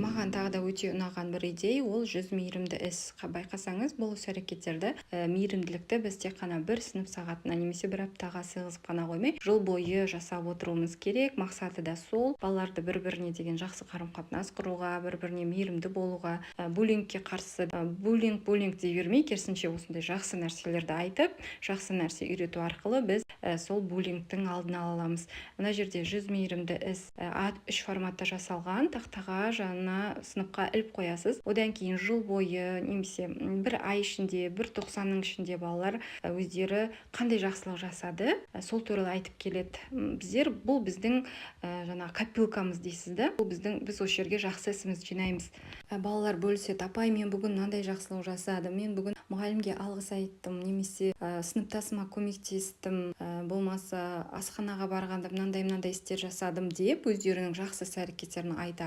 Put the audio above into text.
Маған тағы да өте ұнаған бір идея — ол 100 мейірімді іс. Байқасаңыз, бұл іс әрекеттерді, мейірімділікті біз тек қана бір сынып сағатына немесе бір аптаға сыйғызып қана қоймай, жыл бойы жасап отыруымыз керек. Мақсаты да сол: балаларды бір біріне деген жақсы қарым қатынас құруға, бір біріне мейірімді болуға, буллингке қарсы, буллинг, буллинг дей бермей, керісінше, осындай жақсы нәрселерді айтып, жақсы нәрсе үйрету арқылы біз сол буллингтің алдын ала аламыз. Мына жерде 100 мейірімді іс А3 форматта жасалған. Тақтаға, жанына, сыныпқа іліп қоясыз. Одан кейін жыл бойы немесе бір ай ішінде, бір тоқсанның ішінде балалар өздері қандай жақсылық жасады, сол туралы айтып келеді. Біздер, бұл біздің жаңағы копилкамыз дейсіз да, бұл біздің, біз осы жерге жақсы ісімізді жинаймыз. Балалар бөліседі: «Апай, мен бүгін мынандай жақсылық жасадым, мен бүгін мұғалімге алғыс айттым немесе сыныптасыма көмектестім, болмаса асханаға барғанда мынандай мынандай істер жасадым», — деп өздерінің жақсы іс әрекеттерін айтады.